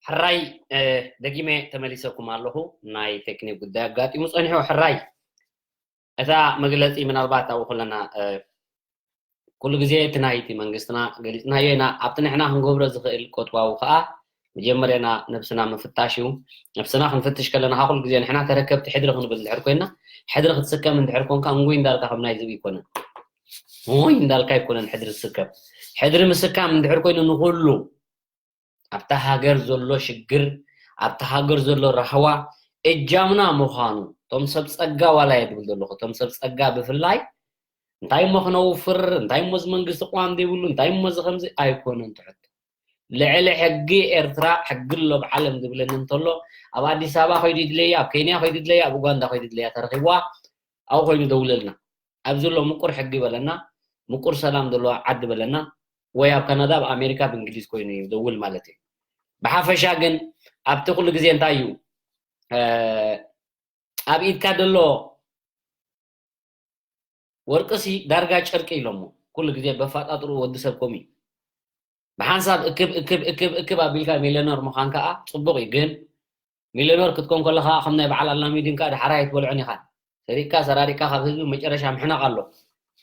ሕራይ፣ እ፣ ደጊመ ተመሊሰኩም ኣለኹ። ናይ ቴክኒክ ጉዳይ ኣጋጢሙ ጸኒሑ። ሕራይ፣ እታ መግለጺ ምናልባት ኣብኡ ከለና፣ እ፣ ኩሉ ግዜ እቲ ናይቲ መንግስትና ገሊጽናዮ ኢና። ኣብቲ ንሕና ክንገብሮ ዝኽእል ቆጥባዊ ከኣ መጀመርያና ነብስና ምፍታሽ እዩ። ነብስና ክንፍትሽ ከለና ከኣ ኩሉ ግዜ ንሕና ተረከብቲ ሕድሪ ክንብል እንድሕር ኮይና፣ ሕድሪ ክትስከም እንድሕር ኮንካ፣ እንጉይ እንዳልካ ከም ናይ ዝብኢ ኣይኮነን። እንጉይ እንዳልካ ኣይኮነን ሕድሪ ዝስከም። ሕድሪ ምስካም እንድሕር ኮይኑ ንኹሉ ኣብታ ሃገር ዘሎ ሽግር፣ ኣብታ ሃገር ዘሎ ራህዋ እጃምና ምዃኑ፣ እቶም ሰብ ጸጋ ዋላ እየ ድብል ዘለኹ፣ እቶም ሰብ ጸጋ ብፍላይ እንታይ እሞ ክነውፍር፣ እንታይ እሞ እዚ መንግስቲ ቅዋም ዘይብሉ፣ እንታይ እሞ እዚ ከምዚ ኣይኮነን ትሕቶ። ልዕሊ ሕጊ ኤርትራ ሕጊ ኣሎ ኣብ ዓለም ዝብለኒ እንተሎ፣ ኣብ ኣዲስ ኣበባ ከይዱ ይድለያ፣ ኣብ ኬንያ ከይዱ ይድለያ፣ ኣብ ኡጋንዳ ከይዱ ይድለያ ተረኺብዋ፣ ኣብኡ ኮይኑ ደውለልና። ኣብ ዘሎ ምቁር ሕጊ በለና፣ ምቁር ሰላም ዘለዎ ዓዲ በለና፣ ወይ ኣብ ካናዳ፣ ኣብ ኣሜሪካ፣ ኣብ እንግሊዝ ኮይኑ እዩ ደውል ማለት እዩ። ብሓፈሻ ግን ኣብቲ ኩሉ ግዜ እንታይ እዩ፣ እ፣ ኣብ ኢድካ ዘሎ ወርቅሲ ዳርጋ ጨርቂ ኢሎሞ። ኩሉ ግዜ በፋጣጥሩ ወዲ ሰብ ከምኡ እዩ። ብሓንሳብ እክብ፣ እክብ፣ እክብ፣ እክብ ኣቢልካ ሚልዮነር ምዃን ከኣ ጽቡቕ እዩ። ግን ሚልዮነር ክትኮን ከለኻ ከም ናይ በዓል ኣላሚዲን ከኣ ደሓር ኣይትበልዖን ኢኻ። ሰሪቕካ፣ ሰራሪቕካ ካብ ህዝቢ መጨረሻ ምሕናቕ ኣሎ።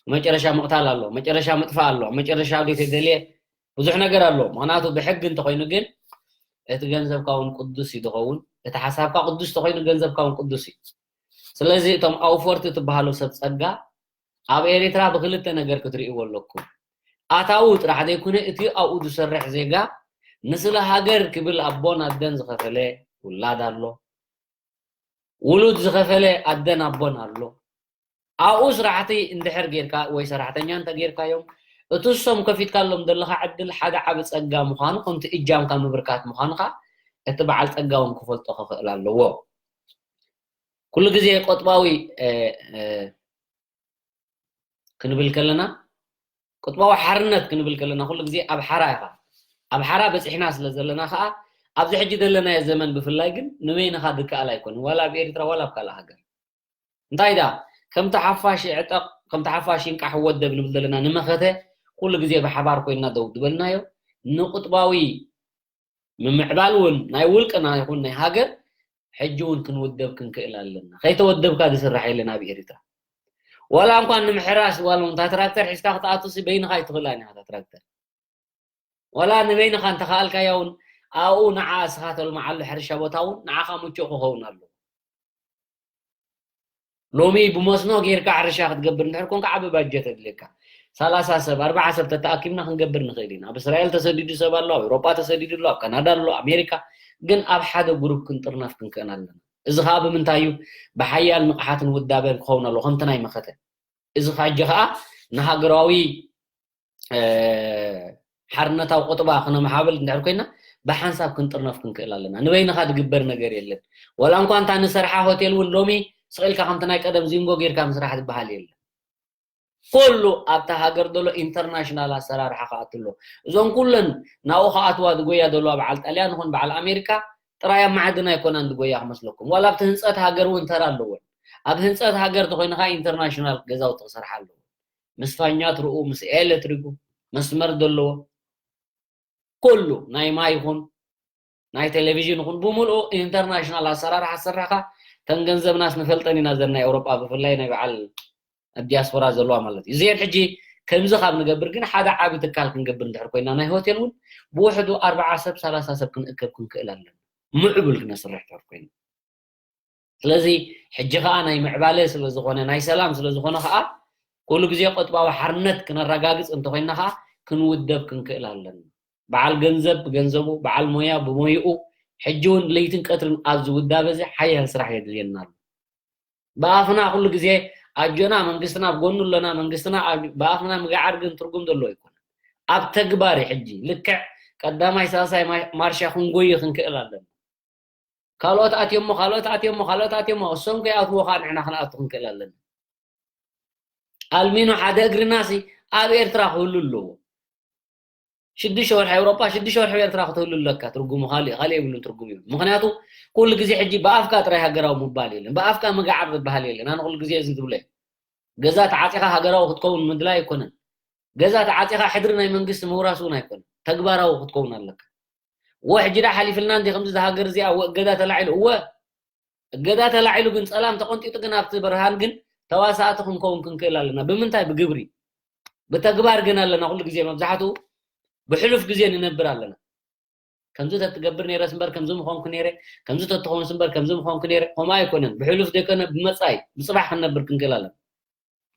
መጨረሻ ምቕታል ኣሎ። መጨረሻ ምጥፋእ ኣሎ። መጨረሻ ኣብ ዘይተደልየ ብዙሕ ነገር ኣሎ። ምኽንያቱ ብሕጊ እንተኾይኑ ግን እቲ ገንዘብካ እውን ቅዱስ እዩ ዝኸውን። እቲ ሓሳብካ ቅዱስ እንተኾይኑ ገንዘብካ እውን ቅዱስ እዩ። ስለዚ እቶም ኣውፈርቲ ትበሃሉ ሰብ ጸጋ ኣብ ኤሪትራ ብክልተ ነገር ክትርእይዎ ኣለኩም። ኣታዊ ጥራሕ ዘይኮነ እቲ ኣብኡ ዝሰርሕ ዜጋ ንስለ ሃገር ክብል ኣቦን ኣደን ዝኸፈለ ውላድ ኣሎ። ውሉድ ዝኸፈለ ኣደን ኣቦን ኣሎ። ኣብኡ ስራሕቲ እንድሕር ጌርካ ወይ ሰራሕተኛ እንተ ጌርካዮም፣ እቲ እሶም ከፊትካሎም ዘለኻ ዕድል ሓደ ዓቢ ጸጋ ምዃኑ፣ ከምቲ እጃምካ ምብርካት ምዃኑ ከኣ እቲ በዓል ጸጋ እውን ክፈልጦ ክኽእል ኣለዎ። ኩሉ ግዜ ቆጥባዊ፣ እ፣ እ፣ ክንብል ከለና፣ ቁጥባዊ ሓርነት ክንብል ከለና፣ ኩሉ ግዜ ኣብ ሓራ ኢኻ። ኣብ ሓራ በጺሕና ስለ ዘለና ከኣ፣ ኣብዚ ሕጂ ዘለናዮ ዘመን ብፍላይ ግን ንበይንኻ ዝከኣል ኣይኮነን። ዋላ ኣብ ኤርትራ፣ ዋላ ኣብ ካልእ ሃገር። እንታይ ደኣ፣ ከምቲ ሓፋሽ ይዕጠቕ፣ ከምቲ ሓፋሽ ይንቃሕ ወደብ ንብል ዘለና ንመኸተ፣ ኩሉ ግዜ ብሓባር ኮይንና ደው ዝበልናዮ፣ ንቁጥባዊ ምምዕባል እውን ናይ ውልቅና ይኹን ናይ ሃገር ሕጂ እውን ክንውደብ ክንክእል ኣለና። ከይተወደብካ ዝስራሕ የለን ኣብ ኤርትራ። ዋላ እንኳን ንምሕራስ ዋላ እንታ ትራክተር ሒዝካ ክትኣቱ ሲ በይንኻ ኣይትኽእላን ኢኻ እታ ትራክተር። ዋላ ንበይንኻ እንተኸኣልካያ እውን ኣብኡ ንዓ እስኻ ተልምዓሉ ሕርሻ ቦታ እውን ንዓኻ ምቹእ ክኸውን ኣለዎ። ሎሚ ብመስኖ ጌርካ ሕርሻ ክትገብር እንድሕር ኮንካ ዓቢ ባጀት የድልየካ። ሰላሳ ሰብ ኣርባዓ ሰብ ተተኣኪብና ክንገብር ንኽእል ኢና። ኣብ እስራኤል ተሰዲዱ ሰብ ኣሎ፣ ኣብ ኤውሮጳ ተሰዲዱ ኣሎ፣ ኣብ ካናዳ ኣሎ፣ ኣሜሪካ። ግን ኣብ ሓደ ግሩፕ ክንጥርነፍ ክንክእል ኣለና። እዚ ከዓ ብምንታይ እዩ? ብሓያል ንቕሓትን ውዳበን ክኸውን ኣለዎ ከምቲ ናይ መኸተ። እዚ ካጂ ከዓ ንሃገራዊ ሓርነታዊ ቁጥባ ክነምሃብል እንድሕር ኮይና ብሓንሳብ ክንጥርነፍ ክንክእል ኣለና። ንበይንኻ ዝግበር ነገር የለን። ወላ እንኳ እንታ ንሰርሓ ሆቴል እውን ሎሚ ስቕ ኢልካ ከምቲ ናይ ቀደም ዚንጎ ጌርካ ምስራሕ ዝበሃል የለን። ኩሉ ኣብታ ሃገር ዘሎ ኢንተርናሽናል ኣሰራርሓ ክኣቱ ኣሎ። እዞም ኩለን ናብኡ ክኣትዋ ዝጎያ ዘለዋ በዓል ጣልያን ይኹን በዓል ኣሜሪካ ጥራይ ኣብ ማዕድን ኣይኮናን ዝጎያ ክመስለኩም። ዋላ ኣብቲ ህንፀት ሃገር እውን ተራ ኣለወን። ኣብ ህንፀት ሃገር ተኮይንካ ኢንተርናሽናል ገዛውቲ ክሰርሓ ኣለዎ። ምስፋኛት ርኡ ምስ ኤሌክትሪኩ መስመር ዘለዎ ኩሉ ናይ ማይ ይኹን ናይ ቴሌቪዥን ይኹን ብምልኡ ኢንተርናሽናል ኣሰራርሓ ኣሰራርሓ ተን ገንዘብናስ ንፈልጠን ኢና ዘን ናይ ኤውሮጳ ብፍላይ ናይ በዓል ኣብ ዲያስፖራ ዘለዋ ማለት እዩ። እዚአን ሕጂ ከምዚ ካብ ንገብር ግን ሓደ ዓቢ ትካል ክንገብር እንድሕር ኮይና ናይ ሆቴል እውን ብውሕዱ ኣርባዓ ሰብ ሰላሳ ሰብ ክንእከብ ክንክእል ኣለና ምዕቡል ክነስርሕ እንድሕር ኮይና። ስለዚ ሕጂ ከዓ ናይ ምዕባለ ስለዝኾነ ናይ ሰላም ስለዝኾነ ከዓ ኩሉ ግዜ ቁጥባዊ ሓርነት ክነረጋግፅ እንተኮይና ከዓ ክንውደብ ክንክእል ኣለና። በዓል ገንዘብ ብገንዘቡ፣ በዓል ሞያ ብሞይኡ፣ ሕጂ እውን ለይትን ቀትርን ኣብዚ ውዳበ እዚ ሓያል ስራሕ የድልየና ኣሎ። ብኣፍና ኩሉ ግዜ ኣጆና መንግስትና ኣብ ጎኑ ኣለና መንግስትና ብኣፍና ምግዓር ግን ትርጉም ዘለዎ ኣይኮነን። ኣብ ተግባር ሕጂ ልክዕ ቀዳማይ ሳልሳይ ማርሻ ክንጎይ ክንክእል ኣለና። ካልኦት ኣትዮሞ ካልኦት ኣትዮሞ ካልኦት ኣትዮሞ እሶም ከይኣትዎ ከዓ ንሕና ክንኣቱ ክንክእል ኣለና። ኣልሚኖ ሓደ እግርና ሲ ኣብ ኤርትራ ክህሉ ኣለዎ። ሽዱሽተ ወርሒ ኤውሮጳ ሽዱሽተ ወርሒ ኤርትራ ክትህሉ ኣለካ። ትርጉሙ ካልእ ካልእ የብሉን ትርጉም እዩ። ምክንያቱ ኩሉ ግዜ ሕጂ ብኣፍካ ጥራይ ሃገራዊ ምባል የለን። ብኣፍካ ምግዓር ዝበሃል የለን። ኣነ ኩሉ ግዜ እዚ ዝብለ ገዛ ተዓፂኻ ሃገራዊ ክትከውን ምድላይ ኣይኮነን። ገዛ ተዓፂኻ ሕድሪ ናይ መንግስቲ ምውራስ እውን ኣይኮነን። ተግባራዊ ክትከውን ኣለካ። ወ ሕጂ ዳ ሓሊፍልና እንዲ ከምዚ ዝሃገር እዚኣ ወ እገዳ ተላዒሉ እወ እገዳ ተላዒሉ ግን ጸላም ተቐንጢጡ ግን ኣብቲ ብርሃን ግን ተዋሳእቲ ክንከውን ክንክእል ኣለና። ብምንታይ? ብግብሪ ብተግባር ግን ኣለና። ኩሉ ግዜ መብዛሕትኡ ብሕሉፍ ግዜ ንነብር ኣለና። ከምዚ ተትገብር ነይረስ እምበር ከምዚ ምኾንኩ ነይረ፣ ከምዚ ተትኾንስ እምበር ከምዚ ምኾንኩ ነይረ። ከምኡ ኣይኮነን። ብሕሉፍ ዘይኮነ ብመጻኢ ብጽባሕ ክንነብር ክንክእል ኣለና።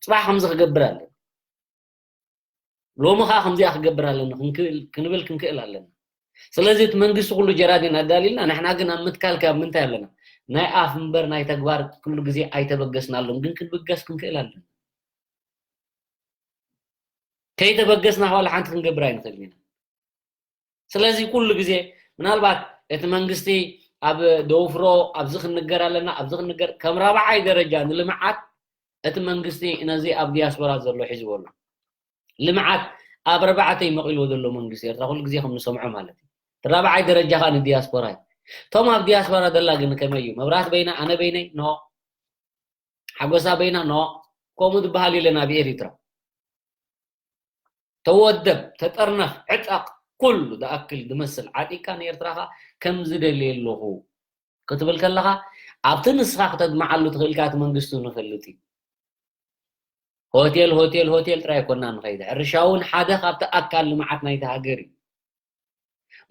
ጽባሕ ከምዚ ክገብር ኣለና። ሎሚ ከዓ ከምዚኣ ክገብር ኣለና ክንብል ክንክእል ኣለና። ስለዚ እቲ መንግስቲ ኩሉ ጀራዲን ኣዳሊልና ንሕና ግን ኣብ ምትካል ካብ ምንታይ ኣለና? ናይ ኣፍ እምበር ናይ ተግባር ኩሉ ግዜ ኣይተበገስናሎም ግን ክንብገስ ክንክእል ኣለና። ከይተበገስና ዋላ ሓንቲ ክንገብር ኣይንኽእልን ኢና። ስለዚ ኩሉ ግዜ ምናልባት እቲ መንግስቲ ኣብ ደውፍሮ ኣብዚ ክንገር ኣለና ኣብዚ ክንገር ከም ራብዓይ ደረጃ ንልምዓት እቲ መንግስቲ ነዚ ኣብ ዲያስፖራ ዘሎ ሒዝዎ ኣሎ። ልምዓት ኣብ ኣርባዕተ ይመቒልዎ ዘሎ መንግስቲ ኤርትራ ኩሉ ግዜ ከም ንሰምዖ ማለት እዩ። እቲ ራብዓይ ደረጃ ከዓ ንዲያስፖራ እዩ። እቶም ኣብ ዲያስፖራ ዘላ ግን ከመይ እዩ? መብራት በይና ኣነ በይነይ ኖ ሓጎሳ በይና ኖ ከምኡ ዝበሃል የለን ኣብ ኤሪትራ። ተወደብ ተጠርነፍ ዕጠቕ ኩሉ ዝኣክል ዝመስል ዓጢቕካ ንኤርትራኻ ከም ዝደልየ ኣለኹ ክትብል ከለኻ ኣብቲ ንስኻ ክተድምዓሉ ትኽእል ኢኻ እቲ መንግስቲ ንፈልጥ እዩ። ሆቴል ሆቴል ሆቴል ጥራይ ኣይኮና ንኸይድ ሕርሻ እውን ሓደ ካብቲ ኣካል ልምዓት ናይቲ ሃገር እዩ።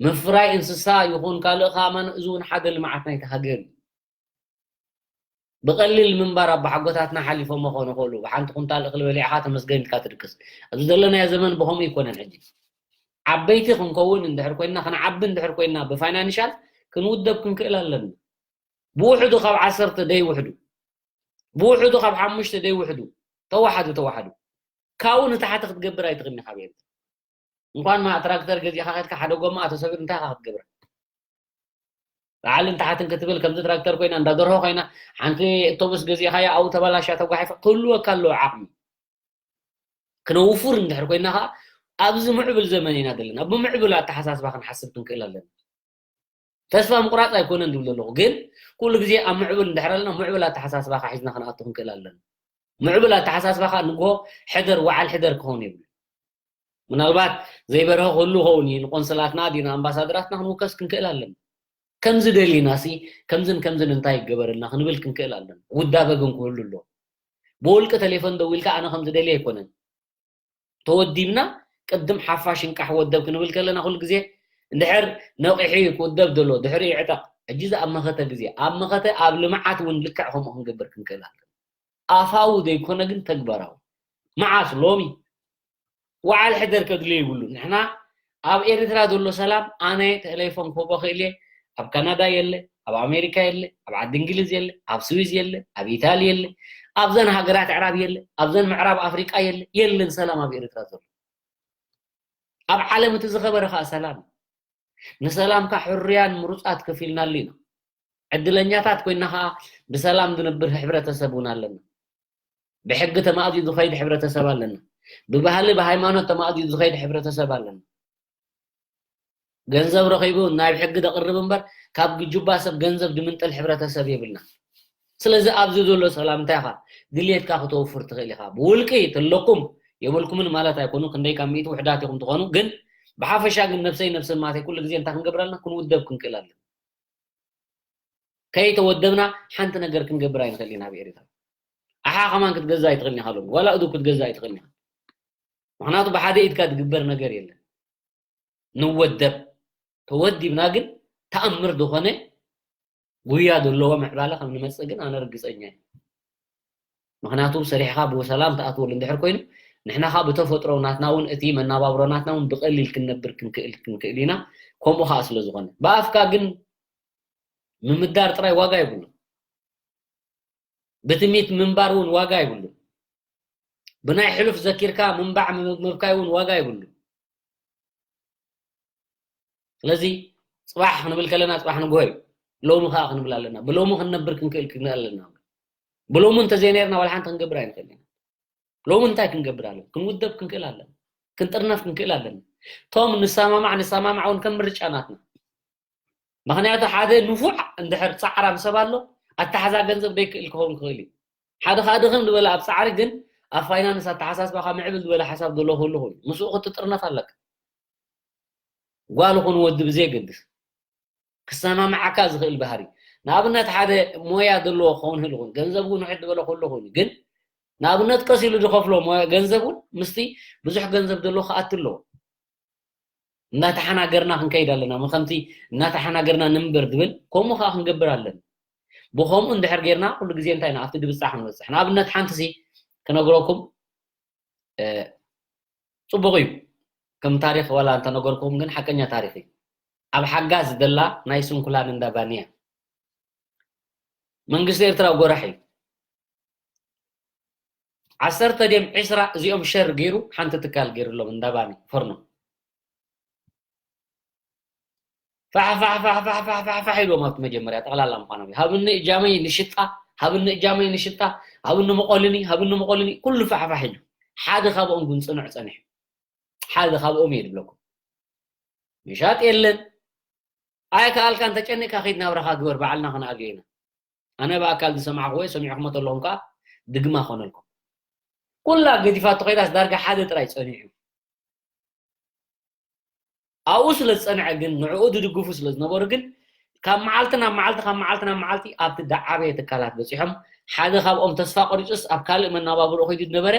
ምፍራይ እንስሳ ይኹን ካልእ ከማን እዚ እውን ሓደ ልምዓት ናይቲ ሃገር እዩ። ብቐሊል ምንባር ኣቦሓጎታትና ሓሊፎሞ ክኾኑ ይኽእሉ። ብሓንቲ ኩንታል እኽሊ በሊዕኻ ተመስገን ኢልካ ትድቅስ። ኣብዚ ዘለናዮ ዘመን ብኸምኡ ኣይኮነን። ሕጂ ዓበይቲ ክንከውን እንድሕር ኮይንና ክንዓቢ እንድሕር ኮይንና ብፋይናንሻል ክንውደብ ክንክእል ኣለና። ብውሕዱ ካብ ዓሰርተ ደይ ውሕዱ ብውሕዱ ካብ ሓሙሽተ ደይ ውሕዱ ተዋሓዱ ተዋሓዱ ካብኡ ንታሕቲ ክትገብር ኣይትኽእልኒ ካብ ኤርትራ። እንኳን ማ ትራክተር ገዚእኻ ከድካ ሓደ ጎማ ተሰቢሩ እንታይ ኢኻ ክትገብራ? ላዕልን ታሕትን ክትብል ከምዚ ትራክተር ኮይና እንዳ ደርሆ ኮይና ሓንቲ እቶብስ ገዚእኻያ ኣብኡ ተበላሻ ተጓሒፋ ክህልወካ ኣለዎ ዓቕሚ። ክነውፉር እንድሕር ኮይና ከዓ ኣብዚ ምዕብል ዘመን ኢና ዘለና። ብምዕብል ኣተሓሳስባ ክንሓስብ ክንክእል ኣለና። ተስፋ ምቁራፅ ኣይኮነን ዝብል ዘለኹ ግን ኩሉ ግዜ ኣብ ምዕብል እንድሕር ኣለና ምዕብል ኣተሓሳስባ ከዓ ሒዝና ክንኣቱ ክንክእል ኣለና። ምዕብል ኣተሓሳስባ ከዓ ንግሆ ሕደር ወዓል ሕደር ክኸውን የብሉ። ምናልባት ዘይበርሀ ክህሉ ኸውን እዩ። ንቆንስላትና ድዩ ንኣምባሳደራትና ክንውከስ ክንክእል ኣለና። ከምዚ ደሊና ሲ ከምዝን ከምዝን እንታይ ይገበረልና ክንብል ክንክእል ኣለና። ውዳበ ግን ክህሉ ኣለዎ። ብውልቂ ቴሌፎን ደዊልካ ኣነ ከምዚ ደልየ ኣይኮነን። ተወዲብና ቅድም ሓፋሽ እንቃሕ ወደብ ክንብል ከለና ኩሉ ግዜ እንድሕር ነቂሑ እዩ ክውደብ ዘሎ ድሕሪ ይዕጠቕ። ሕጂ እዚ ኣብ መኸተ ግዜ ኣብ መኸተ ኣብ ልምዓት እውን ልክዕ ከምኡ ክንገብር ክንክእል ኣለና። ኣፋዊ ዘይኮነ ግን ተግባራዊ። መዓስ ሎሚ ወዓል ሕደር ከድልዮ ይብሉ። ንሕና ኣብ ኤርትራ ዘሎ ሰላም ኣነ ቴሌፎን ክህቦ ክእል እየ። ኣብ ካናዳ የለ፣ ኣብ ኣሜሪካ የለ፣ ኣብ ዓዲ እንግሊዝ የለ፣ ኣብ ስዊዝ የለ፣ ኣብ ኢታሊ የለ፣ ኣብዘን ሃገራት ኣዕራብ የለ፣ ኣብዘን ምዕራብ ኣፍሪቃ የለ። የለን ሰላም ኣብ ኤርትራ ዘሎ። ኣብ ዓለም እቲ ዝኸበረ ከዓ ሰላም እዩ። ንሰላምካ ሕሩያን ምሩፃት ከፊልናሉ ኢና። ዕድለኛታት ኮይና ከዓ ብሰላም ዝነብር ሕብረተሰብ እውን ኣለና። ብሕጊ ተማእዝዩ ዝኸይድ ሕብረተሰብ ኣለና። ብባህሊ ብሃይማኖት ተማእዝዩ ዝኸይድ ሕብረተሰብ ኣለና። ገንዘብ ረኺቡ ናብ ሕጊ ደቕርብ እምበር ካብ ጁባ ሰብ ገንዘብ ድምንጥል ሕብረተሰብ የብልና። ስለዚ ኣብዚ ዘሎ ሰላም እንታይ ኢኻ ድልየትካ ክተውፍር ትኽእል ኢኻ። ብውልቂ ተለኩም የብልኩምን ማለት ኣይኮኑ፣ ክንደይ ካብ ሚእቲ ውሕዳት ኢኹም ትኾኑ፣ ግን ብሓፈሻ ግን ነብሰይ ነብሰ ማተይ ኩሉ ግዜ እንታይ ክንገብር ኣለና? ክንውደብ ክንክእል ኣለና። ከይተወደብና ሓንቲ ነገር ክንገብር ኣይንኽእል ኢና ኣብ ኤርትራ። ኣሓ ከማን ክትገዛ ኣይትኽእልን ኢኻ ሎሚ፣ ዋላ እዱ ክትገዛ ኣይትኽእልን ኢኻ። ምኽንያቱ ብሓደ ኢድካ ዝግበር ነገር የለን። ንወደብ ተወዲብና ግን ተኣምር ዝኾነ ጉያ ዘለዎ ምዕባለ ከም ንመጽእ ግን ኣነ ርግጸኛ እየ። ምኽንያቱ ሰሪሕኻ ብሰላም ትኣትወሉ እንድሕር ኮይኑ ንሕና ኸዓ ብተፈጥሮ ናትና እውን እቲ መናባብሮ ናትና እውን ብቐሊል ክንነብር ክንክእል ክንክእል ኢና። ከምኡ ኸዓ ስለ ዝኾነ ብኣፍካ ግን ምምዳር ጥራይ ዋጋ የብሉን። ብትሚት ምንባር እውን ዋጋ የብሉን። ብናይ ሕሉፍ ዘኪርካ ምንባዕ ምብካይ እውን ዋጋ የብሉን። ስለዚ ጽባሕ ክንብል ከለና ጽባሕ ንግሆ እዩ። ሎሚ ከዓ ክንብል ኣለና። ብሎሚ ክንነብር ክንክእል ክንክእል ኣለና። ብሎሚ እንተዘይነርና ዋላ ሓንቲ ክንገብር ኣይንክእል ኢና። ሎሚ እንታይ ክንገብር ኣለና? ክንውደብ ክንክእል ኣለና። ክንጥርነፍ ክንክእል ኣለና። እቶም ንሰማማዕ ንሰማማዕ እውን ከም ምርጫ ናትና። ምኽንያቱ ሓደ ንፉዕ እንድሕር ጻዕራም ሰብ ኣሎ ኣተሓዛ ገንዘብ ደይክእል ክኸውን ክኽእል እዩ። ሓደ ከዓ ድኽም ዝበለ ኣብ ጻዕሪ ግን ኣብ ፋይናንስ ኣተሓሳስባኻ ምዕብል ዝበለ ሓሳብ ዘሎ ክህሉ ኮይኑ ምስኡ ክትጥርነፍ ኣለካ። ጓል ኹን ወዲ ብዘየገድስ ክሰማምዓካ ዝኽእል ባህሪ። ንኣብነት ሓደ ሞያ ዘለዎ ክኸውን ህል ኹን ገንዘብ እውን ውሕድ ዝበለ ክህሉ ኮይኑ ግን ንኣብነት ቀስ ኢሉ ዝኸፍሎ ሞያ ገንዘብ እውን ምስቲ ብዙሕ ገንዘብ ዘለዎ ክኣቲ ኣለዎ። እናተሓናገርና ክንከይድ ኣለና። ምኸምቲ እናተሓናገርና ንንበር ዝብል ከምኡ ከዓ ክንገብር ኣለና። ብኸምኡ እንድሕር ጌርና ኩሉ ግዜ እንታይ ኢና ኣብቲ ድብጻሕ ክንበጽሕ። ንኣብነት ሓንቲ ሲ ክነግረኩም እ፣ ጽቡቕ እዩ። ከም ታሪኽ ዋላ እንተነገርኩም ግን ሓቀኛ ታሪኽ እዩ። ኣብ ሓጋዝ ዘላ ናይ ስንኩላን እንዳ ባንያ መንግስቲ ኤርትራ ጎራሕ እዩ። ዓሰርተ ድዮም ዕስራ እዚኦም ሸር ገይሩ ሓንቲ ትካል ገይሩሎም እንዳ ባኒ ፈርኖ። ፋሕ ፋሕ ፋሕ ፋሕ ፋሕ ፋሕ ፋሕ ኢልዎም ኣብቲ መጀመርያ ጠቕላላ ምዃኖም እዩ። ሃብኒ እጃመይ ንሽጣ፣ ሃብኒ እጃመይ ንሽጣ፣ ሃብኒ መቖልኒ፣ ሃብኒ መቖልኒ፣ ኩሉ ፋሕ ፋሕ ኢሉ። ሓደ ካብኦም ግን ጽኑዕ ጸኒሑ። ሓደ ካብኦም እየ ዝብለኩም። ምሻጥ የለን። ኣይከኣልካን ተጨኒቕካ ኺድ ናብራኻ ግበር፣ ባዕልና ክንኣብዮ ኢና። ኣነ ብኣካል ዝሰማዕኽዎ ሰሚዕኹሞ ተለኹም ከኣ ድግማ ኮነልኩም። ኩላ ገዲፋቶ ከይዳስ ዳርጋ ሓደ ጥራይ ጸኒሑ። ኣብኡ ስለ ዝጸንዐ ግን ንዕኡ ዝድግፉ ስለ ዝነበሩ ግን ካብ መዓልቲ ናብ መዓልቲ ካብ መዓልቲ ናብ መዓልቲ ኣብቲ ዝዓበየ ትካላት በጺሖም ሓደ ካብኦም ተስፋ ቆሪጹስ ኣብ ካልእ መናባብሮ ከይዱ ዝነበረ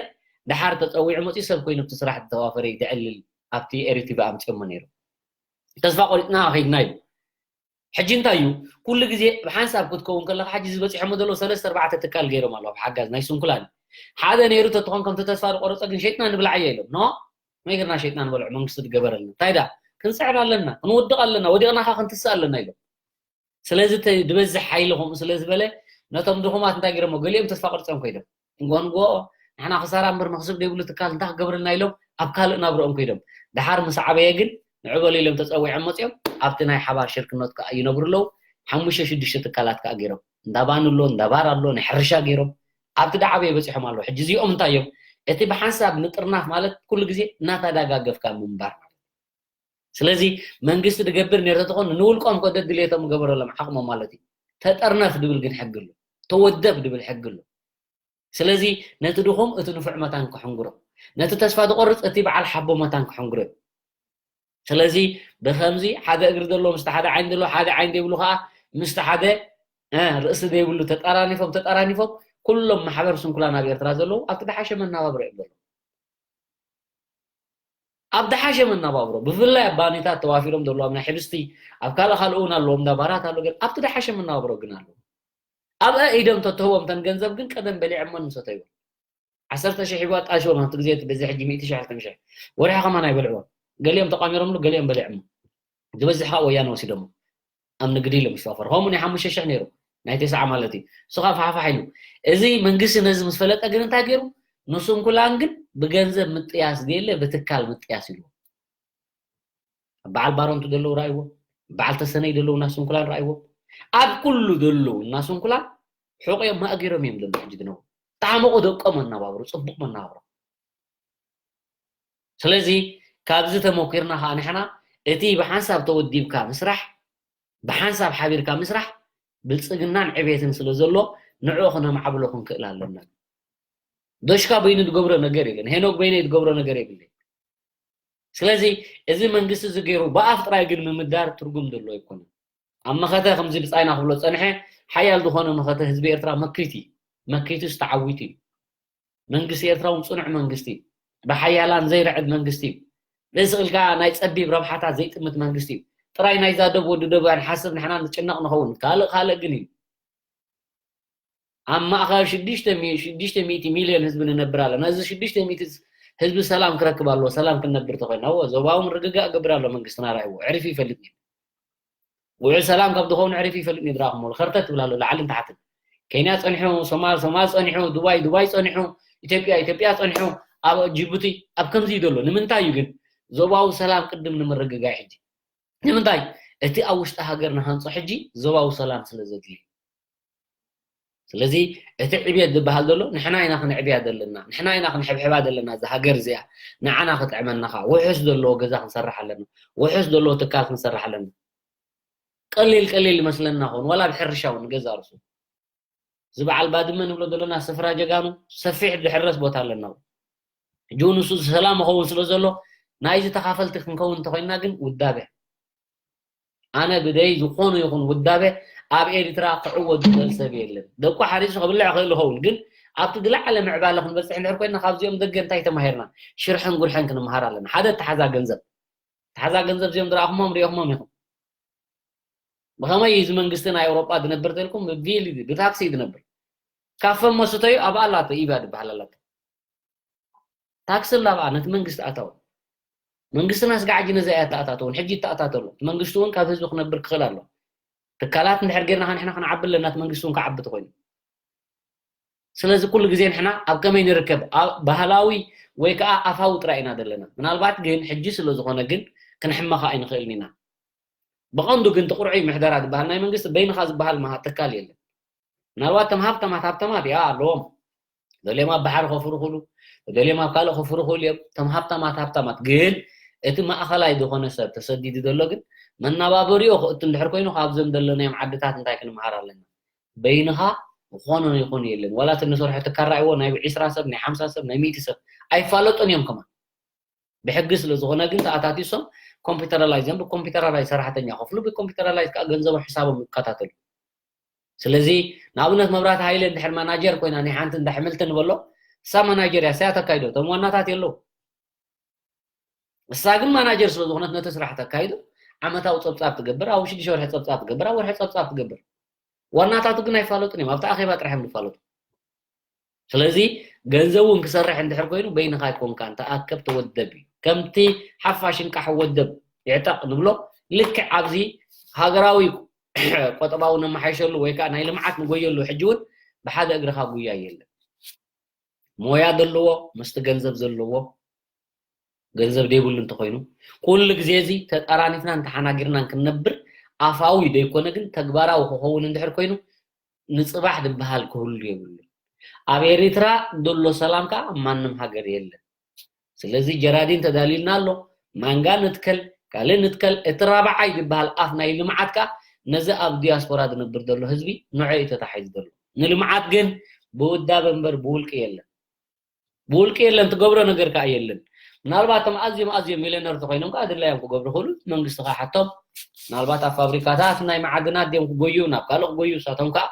ደሓር ተጸዊዑ መጺኡ ሰብ ኮይኑ ኣብቲ ስራሕ ዝተዋፈረ እዩ ዘዕልል ኣብቲ ኤሪቲቪ ኣምጺኦሞ ነይሩ። ተስፋ ቆሪጽና ከይድና እዩ። ሕጂ እንታይ እዩ ኩሉ ግዜ ብሓንሳብ ክትከውን ከለካ ሕጂ ዝበፂሖሞ ዘለዉ ሰለስተ ኣርባዕተ ትካል ገይሮም ኣለዉ ሓጋዝ ናይ ስንኩላን ሓደ ነይሩ ተትኾን ከምቲ ተስፋ ዝቆረፀ ግን ሸይጥና ንብላዓዮ ኢሎም ኖ መይገርና ሸይጥና ንበልዑ መንግስቲ ዝገበረልና እንታይ ዳ ክንፅዕር ኣለና ክንወድቕ ኣለና ወዲቕናካ ክንትስእ ኣለና ኢሎም ስለዚ ድበዝሕ ሓይሊ ከምኡ ስለ ዝበለ ነቶም ድኹማት እንታይ ገይሮሞ ገሊኦም ተስፋ ቆሪፆም ከይዶም እንጎንጎ ንሕና ክሳራ እምበር መክስብ ዘይብሉ ትካል እንታይ ክገብረልና ኢሎም ኣብ ካልእ ናብርኦም ከይዶም ድሓር ምስ ዓበየ ግን ንዕበሉ ኢሎም ተፀዊዖም መፅኦም ኣብቲ ናይ ሓባር ሽርክነት ከዓ ይነብሩ ኣለዉ ሓሙሽተ ሽዱሽተ ትካላት ከዓ ገይሮም እንዳ ባን ኣሎ እንዳ ባር ኣሎ ናይ ሕርሻ ገይሮም ኣብቲ ዳዓበየ በፂሖም ኣለዉ ሕጂ እዚኦም እንታይ እዮም እቲ ብሓንሳብ ምጥርናፍ ማለት ኩሉ ግዜ እናተዳጋገፍካ ምንባር ማለት ስለዚ መንግስቲ ድገብር ነርተ ተኾን ንውልቆም ኮ ደድልየቶም ገበረሎም ዓቕሞም ማለት እዩ ተጠርነፍ ድብል ግን ሕግሉ ተወደብ ድብል ሕግሉ ስለዚ ነቲ ድኹም እቲ ንፉዕ መታን ክሕንግሮ ነቲ ተስፋ ዝቆርፅ እቲ በዓል ሓቦ መታን ክሕንግሮ እዩ። ስለዚ ብከምዚ ሓደ እግሪ ዘለዎ ምስቲ ሓደ ዓይኒ ዘለዎ ሓደ ዓይኒ ዘይብሉ ከዓ ምስቲ ሓደ እ፣ ርእሲ ዘይብሉ ተጣራኒፎም ተጣራኒፎም ኩሎም ማሕበር ስንኩላን ኣብ ኤርትራ ዘለዉ ኣብቲ ደሓሸ መናባብሮ እዮም ዘለዉ። ኣብ ደሓሸ መናባብሮ ብፍላይ ኣብ ባኒታት ተዋፊሮም ዘለዉ ኣብ ናይ ሕብስቲ ኣብ ካልእ ካልእ እውን ኣለዎም እንዳ ባራት ኣሎ ግን ኣብቲ ደሓሸ መናባብሮ ግን ኣለዉ። ኣብ ኢዶም ተትህቦም ተን ገንዘብ ግን ቀደም በሊዖሞን ምሰተይዎ። ዓሰርተ ሺሕ ሂባ ጣሽቦም ኣብቲ ግዜ በዚ ሕጂ ሚእቲ ሺሕ ኣልተን ሺሕ ወርሒ ከማን ኣይበልዕዎን። ገሊኦም ተቋሚሮምሉ ገሊኦም በሊዖሞ። ዝበዝሕ ከዓ ወያነ ወሲዶሞ ኣብ ንግዲ ኢሎም ይሽፋፈሩ። ከምኡ ናይ ሓሙሽተ ሺሕ ነይሩ ናይ ተስዓ ማለት እዩ። እሱ ከዓ ፋሕፋሕ ኢሉ እዚ መንግስቲ ነዚ ምስ ፈለጠ ግን እንታይ ገይሩ ንስንኩላን ግን ብገንዘብ ምጥያስ ዘየለ ብትካል ምጥያስ ኢሉ በዓል ባሮንቱ ዘለዉ ራእይዎ በዓል ተሰነይ ዘለዉ እናስንኩላን ራእይዎ ኣብ ኩሉ ዘለዉ እናስንኩላን ሕቆዮም ማእጊሮም እዮም ዘለዉ ሕጂ ዝነብሩ ተሓመቑ ደቆም መናባብሮ ፅቡቕ መናባብሮ ስለዚ ካብዚ ተመኪርና ከዓ ንሕና እቲ ብሓንሳብ ተወዲብካ ምስራሕ ብሓንሳብ ሓቢርካ ምስራሕ ብልፅግናን ዕቤትን ስለ ዘሎ ንዕኡ ክነማዕብሎ ክንክእል ኣለና ዶሽካ በይኑ ዝገብሮ ነገር የለን ሄኖክ በይነ ዝገብሮ ነገር የብለይ ስለዚ እዚ መንግስቲ እዚ ገይሩ ብኣፍ ጥራይ ግን ምምዳር ትርጉም ዘለዎ ኣይኮነን ኣብ መኸተ ከምዚ ብፃይና ክብሎ ፀንሐ ሓያል ዝኾነ መኸተ ህዝቢ ኤርትራ መክት እዩ መክቱ ዝተዓዊቱ እዩ መንግስቲ ኤርትራ እውን ፅኑዕ መንግስቲ እዩ ብሓያላን ዘይርዕድ መንግስቲ እዩ ርእሲ ኢልካ ናይ ፀቢብ ረብሓታት ዘይጥምት መንግስቲ እዩ ጥራይ ናይዛ ደብ ወዲ ደብያ ንሓስብ ንሕና ንጭነቕ ንኸውን ካልእ ካልእ ግን እዩ ኣብ ማእኸል ሽዱሽተ ሚልዮን ህዝቢ ንነብር ኣለና እዚ ሽዱሽተ ሚእቲ ህዝቢ ሰላም ክረክብ ኣለዎ ሰላም ክንነብር ተኮይና እዎ ዞባዊ ምርግጋእ ገብር ኣሎ መንግስትና ራእይዎ ዕሪፊ ይፈልጥ እዩ ውዕል ሰላም ካብ ዝኸውን ዕሪፊ ይፈልጥ እዩ ድራኹሞ ከርተት ትብል ኣሎ ላዕልን ታሕትን ኬንያ ፀኒሑ ሶማል ሶማል ፀኒሑ ዱባይ ዱባይ ፀኒሑ ኢትዮጵያ ኢትዮጵያ ፀኒሑ ኣብ ጅቡቲ ኣብ ከምዚ እዩ ዘሎ ንምንታይ እዩ ግን ዞባዊ ሰላም ቅድም ንምርግጋእ ሕጂ ንምንታይ እቲ ኣብ ውሽጢ ሃገር ንሃንፆ ሕጂ ዞባዊ ሰላም ስለ ዘድሊ ስለዚ እቲ ዕብየት ዝበሃል ዘሎ ንሕና ኢና ክንዕብያ ዘለና ንሕና ኢና ክንሕብሕባ ዘለና እዛ ሃገር እዚኣ ንዓና ክጥዕመና ከዓ ውሑስ ዘለዎ ገዛ ክንሰርሕ ኣለና ውሑስ ዘለዎ ትካል ክንሰርሕ ኣለና ቀሊል ቀሊል ይመስለና ኸውን ዋላ ብሕርሻ እውን ገዛ ርሱ እዚ በዓል ባድመ ንብሎ ዘለና ስፍራ ጀጋኑ ሰፊሕ ዝሕረስ ቦታ ኣለና ሕጂ እውን ንሱ ሰላም ይኸውን ስለ ዘሎ ናይዚ ተኻፈልቲ ክንከውን እንተኮይንና ግን ውዳበ ኣነ ብደይ ዝኾነ ይኹን ውዳበ ኣብ ኤርትራ ክዕወት ዝኽእል ሰብ የለን። ደቁ ሓሪሱ ክብልዕ ይኽእል ይኸውን፣ ግን ኣብቲ ዝለዓለ ምዕባለ ክንበጽሕ እንድሕር ኮይንና ካብዚኦም ደገ እንታይ ተማሂርና? ሽርሕን ጉርሕን ክንምሃር ኣለና። ሓደ፣ ኣተሓዛ ገንዘብ። ኣተሓዛ ገንዘብ እዚኦም ዝረኣኹሞም ሪእኹሞም ኢኹም። ብኸመይ እዩ እዚ መንግስቲ ናይ ኣውሮጳ ዝነብር ተልኩም? ብቢል እዩ፣ ብታክሲ እዩ ዝነብር። ካፈ መስተዩ ኣብኣ ኣላቶ፣ ኢባ ዝበሃል ኣላቶ። ታክሲ ኣላብኣ ነቲ መንግስቲ ኣታዊ። መንግስትና ስጋዕ ሕጂ ነዚ ኣያ ተኣታተውን፣ ሕጂ ይተኣታተሉ። እቲ መንግስቲ እውን ካብ ህዝቢ ክነብር ክኽእል ኣሎ። ትካላት እንድሕር ጌርና ንሕና ክንዓቢ ኣለና፣ እቲ መንግስቲ እውን ክዓቢ ተኾይኑ። ስለዚ ኩሉ ግዜ ንሕና ኣብ ከመይ ንርከብ? ኣብ ባህላዊ ወይ ከዓ ኣፋዊ ጥራይ ኢና ዘለና። ምናልባት ግን ሕጂ ስለ ዝኾነ ግን ክንሕመኻ ኣይንኽእልን ኢና። ብቐንዱ ግን እቲ ቁርዑይ ምሕደራ ዝበሃል ናይ መንግስቲ በይንኻ ዝበሃል መሃ-፣ ትካል የለን። ምናልባት እቶም ሃብታማት ሃብታማት እያ ኣለዎም። ተደልዮም ኣብ ባሕሪ ከፍሩ ክእሉ፣ ተደልዮም ኣብ ካልእ ከፍሩ ክእሉ እዮም። እቶም ሃብታማት ሃብታማት ግን እቲ ማእኸላይ ዝኾነ ሰብ ተሰዲዱ ዘሎ ግን መናባበሪኡ ክእቱ እንድሕር ኮይኑ ካብዞም ዘለናዮም ዓድታት እንታይ ክንምሃር ኣለና? በይንኻ ዝኾነ ይኹን የለን። ዋላ እቲ ንሰርሖ ትካል ራእይዎ ናይ ዒስራ ሰብ፣ ናይ ሓምሳ ሰብ፣ ናይ ሚእቲ ሰብ ኣይፋለጡን እዮም ከማን። ብሕጊ ስለ ዝኾነ ግን ተኣታቲሶም ኮምፒውተራላይዝ እዮም። ብኮምፒውተራላይዝ ሰራሕተኛ ከፍሉ፣ ብኮምፒውተራላይዝ ከዓ ገንዘቦም ሕሳቦም ይከታተሉ። ስለዚ ንኣብነት መብራህቲ ሃይለ እንድሕር ማናጀር ኮይና ናይ ሓንቲ እንዳ ሕምልቲ ንበሎ፣ እሳ ማናጀር እያ፣ እሳ እያ ተካይዶ፣ እቶም ዋናታት የለዉ። እሳ ግን ማናጀር ስለ ዝኾነት ነቲ ስራሕ ተካይዶ፣ ዓመታዊ ጸብጻብ ትገብር፣ ኣብ ሽዱሽተ ወርሒ ጸብጻብ ትገብር፣ ኣብ ወርሒ ጸብጻብ ትገብር። ዋናታቱ ግን ኣይፋለጡን እዮም፣ ኣብቲ ኣኼባ ጥራሕ እዮም ዝፋለጡ። ስለዚ ገንዘብ እውን ክሰርሕ እንድሕር ኮይኑ በይንኻ ኣይኮንካን፣ ተኣከብ ተወደብ እዩ። ከምቲ ሓፋሽ እንቃሕ ወደብ ይዕጠቕ ንብሎ፣ ልክዕ ኣብዚ ሃገራዊ ቆጠባዊ ነመሓይሸሉ ወይ ከዓ ናይ ልምዓት ንጎየሉ ሕጂ እውን ብሓደ እግርኻ ጉያ የለን። ሞያ ዘለዎ ምስቲ ገንዘብ ዘለዎ፣ ገንዘብ ዘይብሉ እንተኾይኑ፣ ኩሉ ግዜ እዚ ተጠራኒፍናን ተሓናጊርናን ክንነብር ኣፋዊ ዘይኮነ ግን ተግባራዊ ክኸውን እንድሕር ኮይኑ ንጽባሕ ዝበሃል ክህሉ የብሉን። ኣብ ኤሪትራ ዘሎ ሰላም ከኣ ኣብ ማንም ሃገር የለን። ስለዚ ጀራዲን ተዳልዩልና ኣሎ፣ ማንጋ ንትከል፣ ካልእ ንትከል፣ እቲ ራብዓይ ዝበሃል ኣፍ ናይ ልምዓት ከኣ ነዚ ኣብ ዲያስፖራ ዝነብር ዘሎ ህዝቢ ንዑ እዩ ተታሒዙ ዘሎ። ንልምዓት ግን ብውዳበ እምበር ብውልቂ የለን። ብውልቂ የለን፣ ትገብሮ ነገር ከዓ የለን። ምናልባት እቶም ኣዝዮም ኣዝዮም ሚሊዮነር ተኮይኖም ከዓ ድላዮም ክገብሩ ክእሉ፣ መንግስቲ ከዓ ሓቶም። ምናልባት ኣብ ፋብሪካታት ናይ መዓድናት ድዮም ክጎዩ፣ ናብ ካልእ ክጎዩ፣ ንሳቶም ከዓ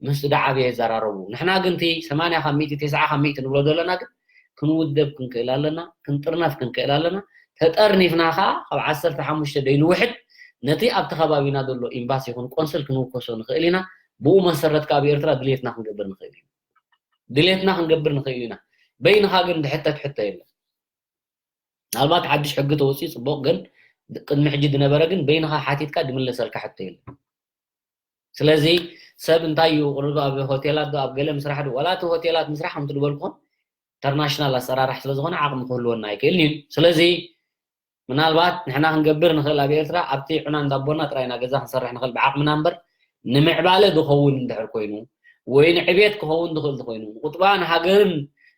ምስቲ ደዓብየ ይዘራረቡ። ንሕና ግን እቲ ሰማንያ ካብ ሚእቲ፣ ተስዓ ካብ ሚእቲ ንብሎ ዘለና ግን ክንውደብ ክንክእል ኣለና፣ ክንጥርነፍ ክንክእል ኣለና። ተጠርኒፍና ከዓ ካብ ዓሰርተ ሓሙሽተ ደይ ንውሕድ ነቲ ኣብቲ ከባቢና ዘሎ ኤምባሲ ይኹን ቆንስል ክንውከሶ ንኽእል ኢና። ብኡ መሰረት ከዓ ኣብ ኤርትራ ድሌትና ክንገብር ንኽእል ኢና። ድሌትና ክንገብር ንኽእል ኢና። በይንኻ ግን ድሕተት ሕቶ የለን። ምናልባት ሓድሽ ሕጊ ተወፅዩ ፅቡቕ፣ ግን ቅድሚ ሕጂ ዝነበረ ግን በይንኻ ሓቲትካ ድምለሰልካ ሕቶ የለን። ስለዚ ሰብ እንታይ እዩ ቅርብ ኣብ ሆቴላት ዶ ኣብ ገለ ምስራሕ ዶ ዋላ እቲ ሆቴላት ምስራሕ ከምቲ ዝበልኩኹም ኢንተርናሽናል ኣሰራራሕ ስለ ዝኾነ ዓቕሚ ክህልወና ኣይክእልን እዩ። ስለዚ ምናልባት ንሕና ክንገብር ንኽእል ኣብ ኤርትራ ኣብቲ ዑና እንዳቦና ጥራይ ኢና ገዛ ክንሰርሕ ንኽእል ብዓቕምና እምበር ንምዕባለ ዝኸውን እንድሕር ኮይኑ ወይ ንዕቤት ክኸውን ዝኽእል እንተኮይኑ ንቁጥባ ንሃገርን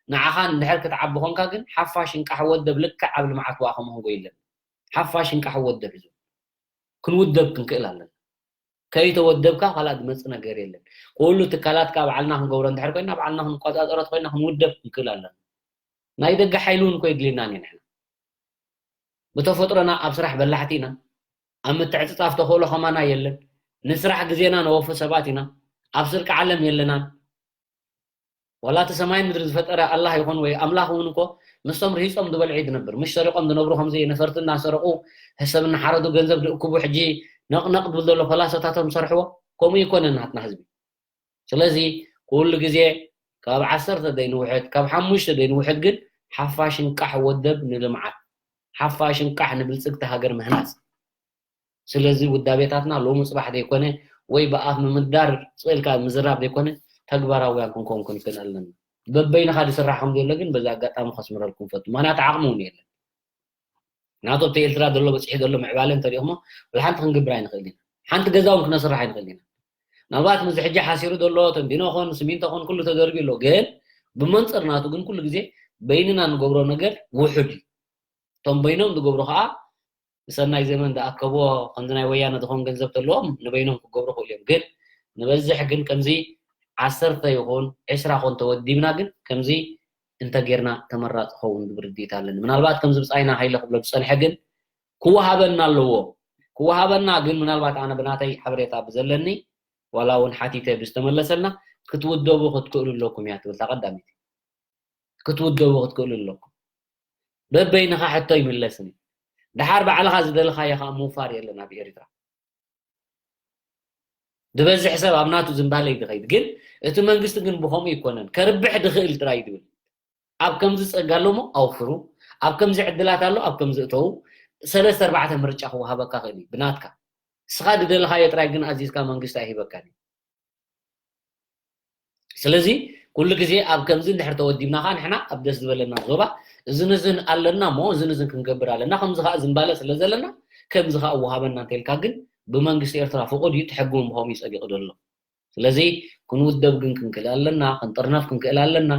ንዓኻን እንድሕር ክትዓቢ ኮንካ ግን ሓፋሽ እንቃሕ ወደብ ልክዕ ኣብ ልምዓት ዋኣ ከመንጎ የለን። ሓፋሽ እንቃሕ ወደብ እዩ። ክንውደብ ክንክእል ኣለና። ከይተወደብካ ካልእ ዝመጽእ ነገር የለን። ኩሉ ትካላት ካብ ባዕልና ክንገብሮ እንድሕር ኮይና ባዕልና ክንቆጻጸሮ ኮይና ክንውደብ ክንክእል ኣለና። ናይ ደገ ሓይሊ እውን እኮ የድልየናን እዩ። ንሕና ብተፈጥሮና ኣብ ስራሕ በላሕቲ ኢና። ኣብ ምትዕጽጻፍ ተኽእሎ ከማና የለን። ንስራሕ ግዜና ነወፊ ሰባት ኢና። ኣብ ስርቂ ዓለም የለናን። ዋላ እቲ ሰማይን ምድሪ ዝፈጠረ ኣላህ ይኹን ወይ ኣምላኽ እውን እኮ ምስቶም ርሂጾም ዝበልዑ እዩ ዝነብር። ምሽ ሰሪቖም ዝነብሩ ከምዚ ነፈርቲ እናሰረቑ ሰብ እናሓረዱ ገንዘብ ዝእክቡ ሕጂ ነቕነቕ ዝብል ዘሎ ፈላሰታቶም ዝሰርሕዎ ከምኡ ይኮነን ናትና ህዝቢ። ስለዚ ኩሉ ግዜ ካብ ዓሰርተ ደይ ንውሕድ ካብ ሓሙሽተ ደይ ንውሕድ ግን ሓፋሽ እንቃሕ ወደብ ንልምዓት ሓፋሽ እንቃሕ ንብልጽግቲ ሃገር ምህናጽ። ስለዚ ውዳቤታትና ሎሚ ጽባሕ ዘይኮነ ወይ ብኣፍ ምምዳር ስቕ ኢልካ ምዝራብ ዘይኮነ ተግባራውያን ክንከውን ክንክእል ኣለና። በበይንኻ ዝስራሕ ከም ዘሎ ግን በዚ ኣጋጣሚ ከስምረልኩም ፈቱ። ምኽንያቱ ዓቕሚ እውን የለን። ናቶ ኣብቲ ኤርትራ ዘሎ በፂሑ ዘሎ ምዕባለ እንተሪእኹሞ ወላ ሓንቲ ክንገብር ኣይንኽእል ኢና። ሓንቲ ገዛ እውን ክነስራሕ ኣይንኽእል ኢና። ምናልባት ምዚ ሕጂ ሓሲሩ ዘሎ ተንዲኖ ኾን ስሚንቶ ኾን ኩሉ ተደርቢ ኣሎ ግን ብመንፅር ናቱ ግን ኩሉ ግዜ በይንና ንገብሮ ነገር ውሑድ እዩ። እቶም በይኖም ዝገብሩ ከዓ ብሰናይ ዘመን ዝኣከብዎ ከምዚ ናይ ወያነ ዝኾን ገንዘብ ተለዎም ንበይኖም ክገብሩ ክእሉ እዮም። ግን ንበዝሕ ግን ከምዚ ዓሰርተ ይኹን ዕስራ ኮን ተወዲብና ግን ከምዚ እንተጌርና ተመራፂ ኸውን ዝብል ርድኢት ኣለኒ። ምናልባት ከምዚ ብፃይና ሃይለ ክብሎ ዝፀንሐ ግን ክወሃበና ኣለዎ። ክወሃበና ግን ምናልባት ኣነ ብናተይ ሓበሬታ ብዘለኒ ዋላ እውን ሓቲተ ብዝተመለሰልና ክትውደቡ ክትክእሉ ኣለኩም እያ ትብል እታ ቀዳመይቲ። ክትውደቡ ክትክእሉ ኣለኩም። በበይንኻ ሕቶ ይምለስን እዩ። ደሓር ባዕልኻ ዝደለኻዮ ከዓ ምውፋር የለን ኣብ ኤርትራ። ዝበዝሕ ሰብ ኣብ ናቱ ዝንባለ እዩ ዝኸይድ። ግን እቲ መንግስቲ ግን ብኸምኡ ይኮነን። ከርብሕ ድኽእል ጥራይ እዩ ዝብል። ኣብ ከምዚ ጸጋ ኣሎ እሞ ኣውፍሩ፣ ኣብ ከምዚ ዕድላት ኣሎ ኣብ ከምዚ እተዉ፣ ሰለስተ ኣርባዕተ ምርጫ ክወሃበካ ክእል እዩ ብናትካ። ንስኻ ዝደለኻዮ ጥራይ ግን ኣዚዝካ መንግስቲ ኣይሂበካን እዩ። ስለዚ ኩሉ ግዜ ኣብ ከምዚ እንድሕር ተወዲብና ከዓ ንሕና ኣብ ደስ ዝበለና ዞባ እዝን እዝን ኣለና እሞ እዝን እዝን ክንገብር ኣለና ከምዚ ከዓ ዝንባለ ስለ ዘለና ከምዚ ከዓ እወሃበና እንተልካ ግን ብመንግስቲ ኤርትራ ፍቁድ እዩ ትሕግሙ ምሆም እዩ ጸዲቁ ዘሎ። ስለዚ ክንውደብ ግን ክንክእል ኣለና፣ ክንጥርነፍ ክንክእል ኣለና።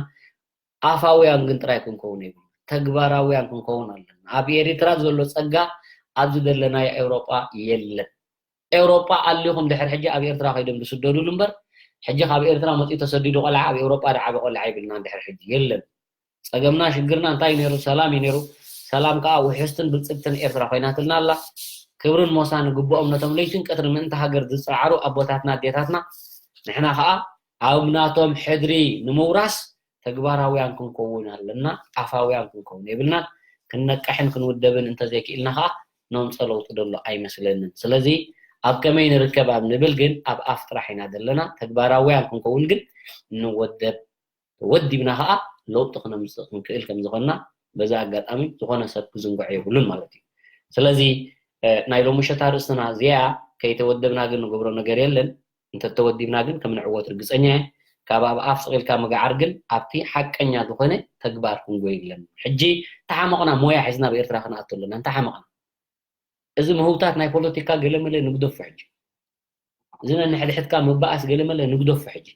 ኣፋውያን ግን ጥራይ ክንከውን የብሉ ተግባራውያን ክንከውን ኣለና። ኣብ ኤርትራ ዘሎ ጸጋ ኣብዚ ዘለናዮ ኤውሮጳ የለን። ኤውሮጳ ኣሊኹም ድሕር ሕጂ ኣብ ኤርትራ ከይዶም ዝስደዱሉ እምበር ሕጂ ካብ ኤርትራ መጺኡ ተሰዲዱ ቆልዓ ኣብ ኤውሮጳ ድዓበ ቆልዓ ይብልና ድሕር ሕጂ የለን። ጸገምና ሽግርና እንታይ ነይሩ? ሰላም እዩ ነይሩ። ሰላም ከዓ ውሕስትን ብልጽግትን ኤርትራ ኮይናትልና ኣላ። ክብርን ሞሳን ግብኦም ነቶም ለይትን ቀትሪ ምእንቲ ሃገር ዝጸዓሩ ኣቦታትና ኣዴታትና። ንሕና ከዓ ኣብ ናቶም ሕድሪ ንምውራስ ተግባራውያን ክንከውን ኣለና፣ ኣፋውያን ክንከውን የብልናን። ክንነቅሕን ክንውደብን እንተዘይክኢልና ከዓ ነምፀ ለውጢ ዘሎ ኣይመስለንን። ስለዚ ኣብ ከመይ ንርከብ ኣብ ንብል ግን ኣብ ኣፍ ጥራሕ ኢና ዘለና። ተግባራውያን ክንከውን ግን ንወደብ ተወዲብና ከዓ ለውጢ ክነምፅእ ክንክእል ከም ዝኾንና በዚ ኣጋጣሚ ዝኾነ ሰብ ክዝንግዖ የብሉን ማለት እዩ። ስለዚ ናይ ሎሚ ሸታ ርእስትና እዚኣ ከይተወደብና ግን ንገብሮ ነገር የለን። እንተተወዲብና ግን ከም ንዕወት ርግፀኛ እየ። ካብ ኣብ ኣፍ ስቕ ኢልካ ምግዓር ግን ኣብቲ ሓቀኛ ዝኾነ ተግባር ክንጎ የለን። ሕጂ ተሓመቕና ሞያ ሒዝና ኣብ ኤርትራ ክንኣቱ ኣለና። እንተሓመቕና እዚ ምህውታት ናይ ፖለቲካ ገለመለ ንግደፎ ሕጂ። እዚ ነንሕድሕድካ ምባኣስ ገለመለ ንግደፎ ሕጂ።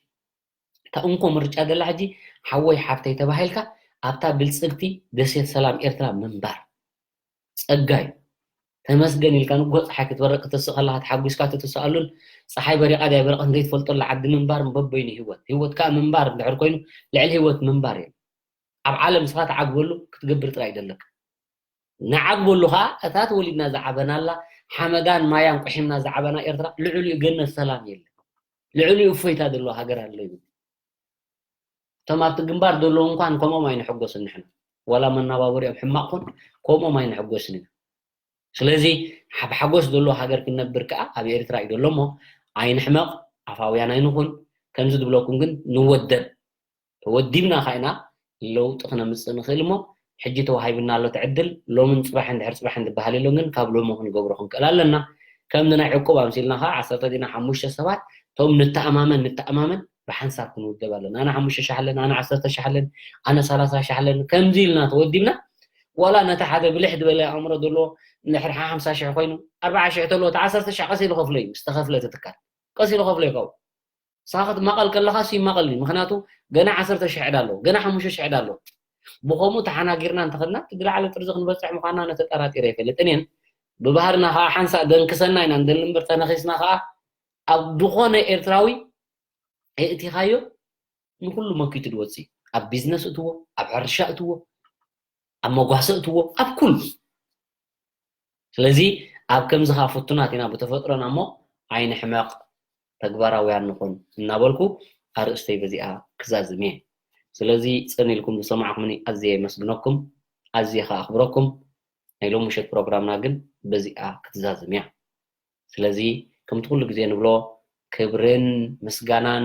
እታ እንኮ ምርጫ ዘላ ሕጂ ሓወይ ሓፍተይ ተባሂልካ ኣብታ ብልጽግቲ ደሴት ሰላም ኤርትራ ምንባር ጸጋ እዩ። ተመስገን ኢልካ ንጎ ጸሓይ ክትበርቕ ክትስእ ከለኻ ተሓጒስካ ትትስኣሉን ጸሓይ በሪቓ ድያ ኣይበረቐትን ዘይትፈልጠሉ ዓዲ ምንባር በበይኑ ህይወት። ህይወት ከኣ ምንባር እንድሕር ኮይኑ ልዕሊ ህይወት ምንባር የለን። ኣብ ዓለም ንስኻ ትዓግበሉ ክትገብር ጥራይ ደለካ። ንዓግበሉ ከዓ እታ ተወሊድና ዝዓበናላ ሓመዳን ማያን ቁሒምና ዝዓበና ኤርትራ ልዕሊኡ ገነት ሰላም የለን። ልዕሊኡ እፎይታ ዘለዎ ሃገር ኣሎ ይብል። እቶም ኣብቲ ግንባር ዘለዉ እንኳን ከምኦም ኣይንሕጎስን ንሕና። ዋላ መናባበሪኦም ሕማቕ ኹን ከምኦም ኣይንሕጎስን ኢና። ስለዚ ኣብ ሓጎስ ዘለዎ ሃገር ክንነብር ከዓ ኣብ ኤርትራ እዩ ዘሎ እሞ ኣይንሕመቕ፣ ኣፋውያን ኣይንኹን። ከምዚ ዝብለኩም ግን ንወደብ። ተወዲብና ኸዓ ኢና ለውጢ ክነምፅእ ንኽእል እሞ ሕጂ ተዋሂብና ኣሎ እቲ ዕድል። ሎምን ፅባሕን ድሕሪ ፅባሕን ዝበሃል የሎን፣ ግን ካብ ሎሚ ክንገብሮ ክንክእል ኣለና። ከምዚ ናይ ዕቁብ ኣምሲልና ኸዓ ዓሰርተ ዲና ሓሙሽተ ሰባት እቶም ንተኣማመን ንተኣማመን ብሓንሳብ ክንውደብ ኣለና። ኣነ ሓሙሽተ ሻሕ ኣለን፣ ኣነ ዓሰርተ ሻሕ ኣለን፣ ኣነ ሰላሳ ሻሕ ኣለን ከምዚ ኢልና ተወዲብና ዋላ ነቲ ሓደ ብልሕ ዝበለ ኣእምሮ ዘለዎ እንድሕር ሓምሳ ሽሕ ኮይኑ ኣርባዓ ሽሕ ተሎ እቲ ዓሰርተ ሻሕ ቀስ ኢሉ ከፍሎ እዩ። ምስ ተኸፍለ እቲ ትካል ቀስ ኢሉ ከፍሎ እዩ ካብኡ። ንስኻ ክትማቐል ከለኻ እሱ ይማቐል እዩ። ምኽንያቱ ገና ዓሰርተ ሽሕ ዕዳ ኣለዎ፣ ገና ሓሙሽተ ሽሕ ዕዳ ኣለዎ። ብኸምኡ ተሓናጊርና እንተኸድና እቲ ዝለዓለ ጥርዚ ክንበፅሕ ምዃንና ነተጠራጢረ ኣይፈልጥን እየን። ብባህርና ከዓ ሓንሳእ ደንክሰና ኢና እንደሊ እምበር ተነኺስና ከዓ ኣብ ዝኾነ ኤርትራዊ የእቲኻዮ ንኩሉ መኪቱ ዝወፅእ እዩ። ኣብ ቢዝነስ እትዎ፣ ኣብ ሕርሻ እትዎ፣ ኣብ መጓሰ እትዎ፣ ኣብ ኩሉ። ስለዚ ኣብ ከምዚ ከዓ ፍቱናት ኢና ብተፈጥሮና እሞ ኣይንሕመቕ፣ ተግባራውያን ንኹን እናበልኩ ኣርእስተይ በዚኣ ክዛዝም እየ። ስለዚ ጽን ኢልኩም ዝሰማዕኩምኒ ኣዝየ የመስግነኩም፣ ኣዝየ ከዓ ኣኽብረኩም። ናይ ሎሚ ምሸት ፕሮግራምና ግን በዚኣ ክትዛዝም እያ። ስለዚ ከምቲ ኩሉ ግዜ ንብሎ ክብርን ምስጋናን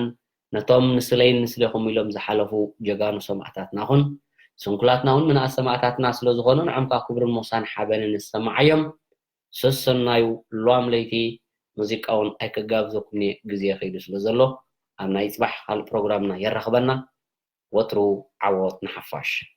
ነቶም ንስለይን ንስሌኹም ኢሎም ዝሓለፉ ጀጋኑ ሰማእታትና ኹን። ስንኩላትና እውን ምንኣስ ሰማእታትና ስለ ዝኾኑ ንዖም ከዓ ክብርን ሞሳን ሓበንን ይሰማዓዮም። ሰሰናዩ ሏም ለይቲ ሙዚቃ እውን ኣይከጋብዘኩም እየ ግዜ ከይዱ ስለ ዘሎ ኣብ ናይ ፅባሕ ካልእ ፕሮግራምና የራኽበና። ወትሩ ዓወት ንሓፋሽ።